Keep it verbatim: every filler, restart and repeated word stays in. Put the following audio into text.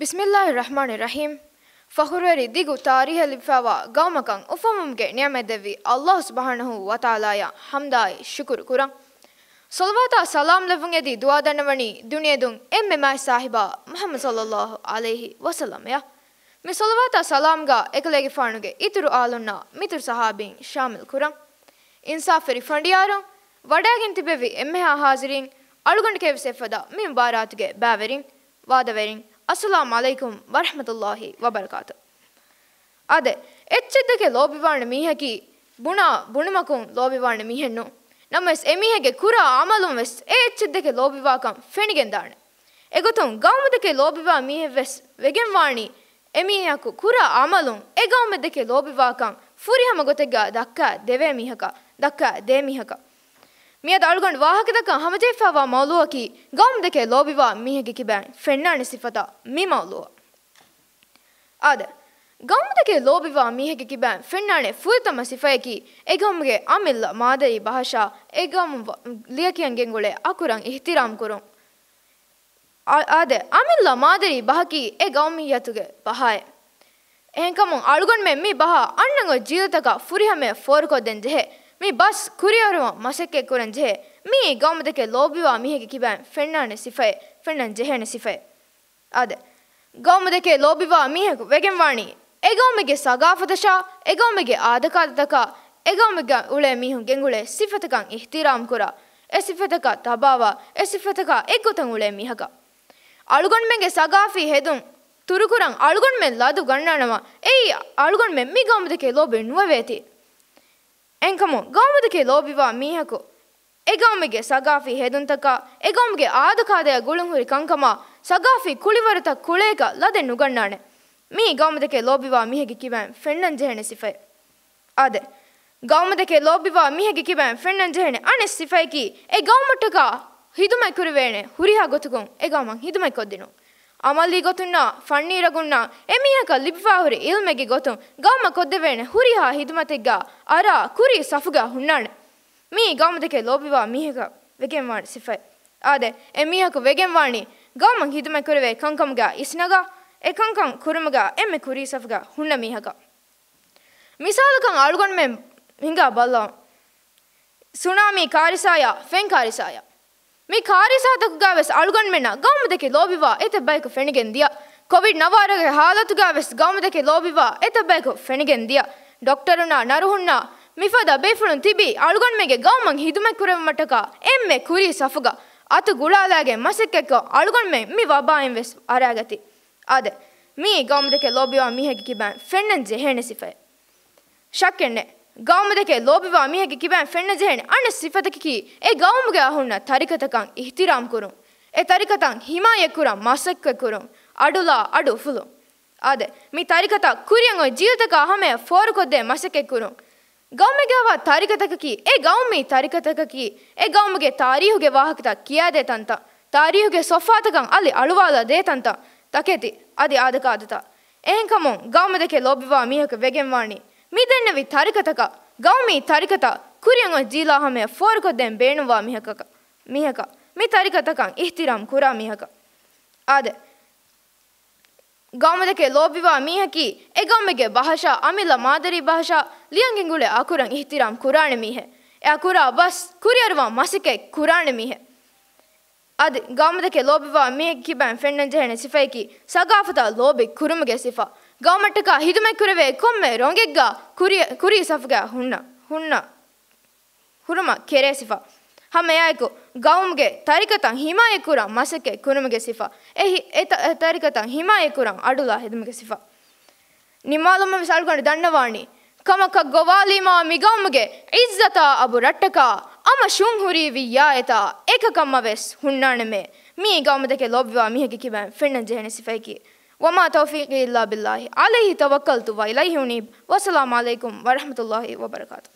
ބިސްމިއްލާހި ރަޙްމާނި ރަޙީމް. ފަޚުރުވެރި ދިގު ތާރީހެއް ލިބިފައިވާ ގައުމަކަށް އުފަންވުމުގެ ނިޢުމަތް ދެއްވި އައްލާހު ސުބްޙާނަހޫ ވަތަޢާލާއަށް ޙަމްދާއި ޝުކުރު ކުރަން. ޞަލަވާތާ ސަލާމް ލެއްވުން އެދި ދުޢާ ދަންނަވަނީ ދުނިޔެދުން އެންމެ މާތް ސާހިބާ މުޙައްމަދު ޞައްލައްލާހު ޢަލައިހި ވަސައްލަމައަށް. މި ޞަލަވާތާ ސަލާމްގަ އެކަލޭގެފާނުގެ އިތުރު އާލުންނާ މިތުރު ޞަޙާބީން ޝާމިލް ކުރަން. އިންސާފުވެރި ފަނޑިޔާރުން، ވަޑައިގެން ތިބެވި އެންމެހާ ޙާޟިރީން، އަޅުގަނޑުގެވެސް އެފަދަ މި މުބާރާތުގެ ބައިވެރިން، ވާދަވެރިން، އައްސަލާމް ޢަލައިކުމް ވަރަޙްމަތުﷲ ވަބަރަކާތު. އާދެ، އެއްޗެއް ދެކެ ލޯބިވާނެ މީހަކީ ބުނާ ބުނުމަކުން ލޯބިވާނެ މީހެއް ނޫން. ނަމަވެސް އެމީހެއްގެ ކުރާ އަމަލުން ވެސް އެ އެއްޗެއް ދެކެ ލޯބިވާކަން ފެނިގެންދާނެ. އެގޮތުން ގައުމު ދެކެ ލޯބިވާ މީހެއް ވެސް ވެގެންވާނީ އެމީހަކު ކުރާ އަމަލުން އެ ގައުމެއް ދެކެ ލޯބިވާކަން ފުރިހަމަ ގޮތެއްގަ ދައްކާ ދެވޭ މީހަކަށް، ދައްކާ ދޭ މީހަކަށް. މިއަދު އަޅުގަނޑު ވާހަކަދައްކަން ހަމަޖެހިފައިވާ މައުޟޫޢަކީ ގައުމު ދެކެ ލޯބިވާ މީހެއްގެ ކިބައިން ފެންނާނެ ސިފަތައް މި މައުޟޫޢަށް. އާދެ، ގައުމު ދެކެ ލޯބިވާ މީހެއްގެ ކިބައިން ފެންނާނެ ފުރަތަމަ ސިފައަކީ އެ ގައުމުގެ އަމިއްލަ މާދަރީ ބަހަށާ އެ ގައުމު ވަ-، ލިޔެކިޔަން ގެންގުޅޭ އަކުރަށް އިޙްތިރާމް ކުރުން. އާ-، އާދެ، އަމިއްލަ މާދަރީ ބަހަކީ އެ ގައުމިއްޔަތުގެ ބަހާއެއް. އެހެންކަމުން އަޅުގަނޑުމެން މި ބަހަށް އަންނަ ގޮތް ޖީލުތަކަށް ފުރިހަމަޔަށް ފޯރުކޮށްދޭން ޖެހޭ. މި ބަސް ކުރިއަރުވަން މަސައްކަތް ކުރަން ޖެހޭ. މިއީ ގައުމު ދެކެ ލޯބިވާ މީހެއްގެ ކިބައިން ފެންނާނެ ސިފައެއް، ފެންނަން ޖެހޭނެ ސިފައެއް. އާދެ، ގައުމު ދެކެ ލޯބިވާ މީހަކު ވެގެންވާނީ އެ ގައުމެއްގެ ސަގާފަތަށާ، އެ ގައުމެއްގެ އާދަކާދަތަކާ، އެ ގައުމެއްގަ އުޅޭ މީހުން ގެންގުޅޭ ސިފަތަކަށް އިޙްތިރާމް ކުރާ، އެ ސިފަތަކަށް ތަބާވާ، އެ ސިފަތަކާ އެއްގޮތަށް އުޅޭ މީހަކަށް. އަޅުގަނޑުމެންގެ ސަގާފީ ހެދުން ތުރުކުރަން އަޅުގަނޑުމެން ލަދު ގަންނާނަމަ، އެއީ އަޅުގަނޑުމެން މި ގައުމު ދެކެ ލޯބި ނުވެވޭތީ. އެހެންކަމުން ގައުމު ދެކެ ލޯބިވާ މީހަކު އެ ގައުމެއްގެ ސަގާފީ ހެދުންތަކާ، އެ ގައުމުގެ އާދަކާދަޔަށް ގުޅުންހުރި ކަންކަމާ، ސަގާފީ ކުޅިވަރުތައް ކުޅޭކަށް ލަދެއް ނުގަންނާނެ. މިއީ ގައުމު ދެކެ ލޯބިވާ މީހެއްގެ ކިބައިން ފެންނަން ޖެހޭނެ ސިފައެއް. އާދެ، ގައުމު ދެކެ ލޯބިވާ މީހެއްގެ ކިބައިން ފެންނަން ޖެހޭނެ އަނެއް ސިފައަކީ، އެ ގައުމަށްޓަކާ ހިދުމަތް ކުރެވޭނެ ހުރިހާ ގޮތަކުން އެ ގައުމަށް ހިދުމަތް ކޮށްދިނުން. އަމަލީ ގޮތުންނާ، ފަންނީ ރަގުންނާ، އެމީހަކަށް ލިބިފާހުރި އިލްމެއްގެ ގޮތުން ގައުމަށް ކޮށްދެވޭނެ ހުރިހާ ހިދުމަތެއްގަ އަރާ ކުރީ ސަފުގަ ހުންނާނެ. މިއީ ގައުމު ދެކެ ލޯބިވާ މީހަކަށް ވެގެންވާނެ ސިފައެއް. އާދެ، އެ މީހަކު ވެގެންވާނީ ގައުމަށް ހިދުމަތް ކުރެވޭ ކަންކަމުގަ އިސްނަގާ، އެ ކަންކަން ކުރުމުގަ އެންމެ ކުރީ ސަފުގަ ހުންނަ މީހަކަށް. މިސާލަކަށް އަޅުގަނޑުމެން ހިނގާ ބަލަން. ސުނާމީ ކާރިސާޔާ، ފެން ކާރިސާޔާ. މި ކާރިސާތަކުގަ ވެސް އަޅުގަނޑުމެންނަށް ގައުމު ދެކެ ލޯބިވާ އެތައް ބަޔަކު ފެނިގެން ދިޔަ. ކޮވިޑް ނަވާރަގެ ހާލަތުގަ ވެސް ގައުމު ދެކެ ލޯބިވާ އެތައް ބަޔަކު ފެނިގެން ދިޔަ. ޑޮކްޓަރުންނާ ނަރުހުންނާ މިފަދަ ބޭފުޅުން ތިބީ އަޅުގަނޑުމެންގެ ގައުމަށް ހިދުމަތް ކުރެވުމަށްޓަކާ އެންމެ ކުރީ ސަފުގަ އަތު ގުޅާލާގެން މަސައްކަތްކޮށް އަޅުގަނޑުމެން މި ވަބާއިން ވެސް އަރާގަތީ. އާދެ، މިއީ ގައުމު ދެކެ ލޯބިވާ މީހެއްގެ ކިބައިން ފެންނަން ޖެހޭނެ ސިފައެއް. ޝައްކެއް ނެތް. ގައުމު ދެކެ ލޯބިވާ މީހެއްގެ ކިބައިން ފެންނަން ޖެހޭނެ އަނެއް ސިފަތަކަކީ، އެ ގައުމުގަ ހުންނަ ތަރިކަތަކަށް އިޙްތިރާމް ކުރުން. އެ ތަރިކަތަށް ހިމާޔަތް ކުރަން މަސައްކަތް ކުރުން. އަޑުލާ އަޑު އުފުލުން. އާދެ، މި ތަރިކަތައް ކުރިއަށް އޮތް ޖީލުތަކާ ހަމަޔަށް ފޯރުކޮށްދޭ މަސައްކަތް ކުރުން. ގައުމެއްގައިވާ ތަރިކަތަކަކީ، އެ ގައުމީ ތަރިކަތަކަކީ، އެ ގައުމުގެ ތާރީހުގެ ވާހަކަތައް ކިޔާދޭ ތަންތަން، ތާރީހުގެ ސޮފްހާތަކަށް އަލި އަޅުވާލާ ދޭ ތަންތަން، ތަކެތި، އަދި އާދަކާދަތައް. އެހެންކަމުން، ގައުމު ދެކެ ލޯބިވާ މީހަކު ވެގެންވާނީ، މި ދެންނެވި ތަރިކަތަކަށް، ގައުމީ ތަރިކަތައް ކުރިއަށް އޮތް ޖީލާ ހަމަޔަށް ފޯރުކޮށްދޭން ބޭނުންވާ މީހަކަށް، މީހަކަށް، މި ތަރިކަތަކަށް އިޙްތިރާމް ކުރާ މީހަކަށް. އާދެ، ގައުމު ދެކެ ލޯބިވާ މީހަކީ، އެ ގައުމެއްގެ ބަހަށާ، އަމިއްލަ މާދަރީ ބަހަށާ، ލިޔަން ގެންގުޅޭ އަކުރަށް އިޙްތިރާމް ކުރާނެ މީހެއް. އެ އަކުރާ ބަސް ކުރިއަރުވާ މަސައްކަތް ކުރާނެ މީހެއް. އަދި ގައުމު ދެކެ ލޯބިވާ މީހެއްގެ ކިބައިން ފެންނަން ޖެހޭނެ ސިފައަކީ، ސަގާފަތަށް ލޯބި ކުރުމުގެ ސިފަ. ގައުމަށްޓަކާ ހިދުމަތް ކުރެވޭ ކޮންމެ ރޮނގެއްގަ ކުރި-، ކުރީ ސަފުގަ ހުންނަ، ހުންނަ. ހުރުމަށް ކެރޭ ސިފަ. ހަމައެއާއެކު، ގައުމުގެ ތަރިކަތައް ހިމާޔަތްކުރާ މަސައްކަތް ކުރުމުގެ ސިފަ. އެ ހި-، އެ ތަ-، އެ ތަރިކަތައް ހިމާޔަތްކުރާ އަޑުލާ ހެދުމުގެ ސިފަ. ނިމާލުމަށް ވެސް އަޅުގަނޑު ދަންނަވާނީ، ކަމަކަށް ގޮވާލީމާ މި ގައުމުގެ ޢިއްޒަތާ އަބު ރައްޓަކާ، އަމަށުން ހުރީ ވިއްޔާއެތާ އެކަކަށްމަ ވެސް ހުންނާނެމޭ. މިއީ ގައުމު ދެކެ ލޯބިވާ މީހެއްގެ ކިބައިން ފެންނަން ޖެހޭނެ ސިފައަކީ. وما توفيقي إلا بالله عليه توكلت وإليه أنيب. والسلام عليكم ورحمة الله وبركاته.